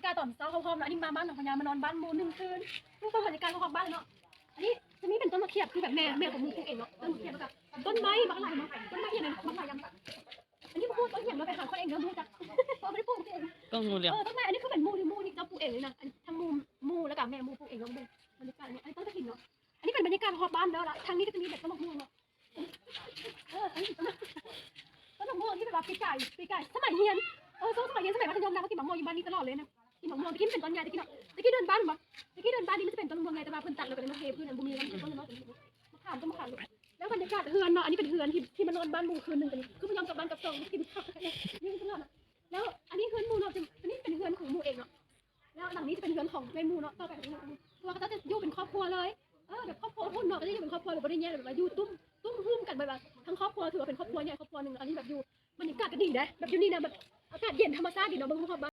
ການຕອນເຊົ້າເຮົາພ້ອມເນາະ ອັນນີ້ມາບ້ານໜອງພະຍາ ມານອນບ້ານໝູ່ໜຶ່ງຄືນ. ໂອ້ ເບິ່ງບັນຍາກາດຮອບໆບ້ານເນາະ. ອັນນີ້ຈະມີເປັນຕົ້ນໝາກຂຽບ ຄືແບບແມ່ ແມ່ຂອງໝູ່ປູກເອງເນາະ ຕົ້ນໝາກຂຽບ ແລ້ວກະຕົ້ນໄມ້ບັກຫຼາຍເນາະ ຕົ້ນໄມ້ອີ່ຫຍັງ ບັກຫຼາຍຢ່າງ. ອັນນີ້ບໍ່ຮູ້ຕົ້ນຫຍັງເນາະ ໄປຫາເຂົາເອງເດີ ບໍ່ຮູ້ຈັກ ເພາະບໍ່ໄດ້ປູກເອງ. ຕົ້ນຫູຫຼຽວ ເອີ ຕົ້ນໄມ້ ອັນນີ້ຄືເປັນໝູ່ທີ່ໝູ່ທີ່ເຈົ້າປູກເອງເລີຍນະ ອັນທັງໝູ່ ໝູ່ແລ້ວກະແມ່ໝູ່ປູກເອງເນາະ. ເບິ່ງບັນຍາກາດ ອັນນີ້ ອັນນີ້ຕົ້ນກະຖິນເນາະ ອັນນີ້ເປັນບັນຍາກາດຮອບບ້ານເດີ. ລະທາງນີ້ກະຈະມີແບບຕົ້ນໝາກມ່ວງເນາະ. ເອີ ອັນນີ້ຕົ້ນໝາກ ຕົ້ນໝາກມ່ວງທີ່ແບບວ່າປີກາຍ ປີກາຍສະໄໝຮຽນ ເອີ ຊ່ວງສະໄໝຮຽນ ສະໄໝມັດທະຍົມນະ ເຮົາກິນໝາກມ່ວງຢູ່ບ້ານນີ້ຕະຫຼອດເລີຍນະ. ກິນໝາກມ່ວງ ແຕ່ກີ້ມັນເປັນຕົ້ນໃຫຍ່ ແຕ່ກີ້ເນາະ ແຕ່ກີ້ເດີນບ້ານບໍ່ ແຕ່ກີ້ເດີນບ້ານນີ້ມັນຈະເປັນຕົ້ນມ່ວງໃຫຍ່ ແຕ່ວ່າເພິ່ນຕັດແລ້ວກະໄດ້ມາເທພື້ນ ອັນບໍ່ມີແລ້ວ ມັນເປັນຕົ້ນເນາະ ໝາກຂາມ ຕົ້ນໝາກຂາມ. ແລ້ວບັນຍາກາດເຮືອນເນາະ ອັນນີ້ເປັນເຮືອນທີ່ ທີ່ມານອນບ້ານໝູ່ຄືນໜຶ່ງ ກະຄືບໍ່ຍອມກັບບ້ານກັບຊ່ອງ ກິນຂ້າວຢູ່ຕະຫຼອດ. ແລ້ວອັນນີ້ເຮືອນໝູ່ເນາະ ຈະ ອັນນີ້ເປັນເຮືອນຂອງໝູ່ເອງເນາະ. ແລ້ວຫຼັງນີ້ຈະເປັນເຮືອນຂອງແມ່ໝູ່ເນາະ ຕໍ່ໄປຂອງໝູ່ ເພາະວ່າເຂົາເຈົ້າຈະຢູ່ເປັນຄອບຄົວເລີຍ ເອີ ແບບຄອບຄົວອົບອຸ່ນເນາະ ເຂົາຈະຢູ່ເປັນຄອບຄົວ ແບບບໍ່ໄດ້ແຍກ ແບບວ່າຢູ່ຕຸ້ມ ຕຸ້ມໂຮມກັນ ແບບວ່າທັງຄອບຄົວ ຖືວ່າເປັນຄອບຄົວໃຫຍ່ຄອບຄົວໜຶ່ງ. ອັນນີ້ແບບຢູ່ ບັນຍາກາດກະດີເດ້ ແບບຢູ່ນີ້ນະ ແບບອາກາດເຢັນ ທຳມະຊາດດີເນາະ ເບິ່ງຮອບບ້ານ.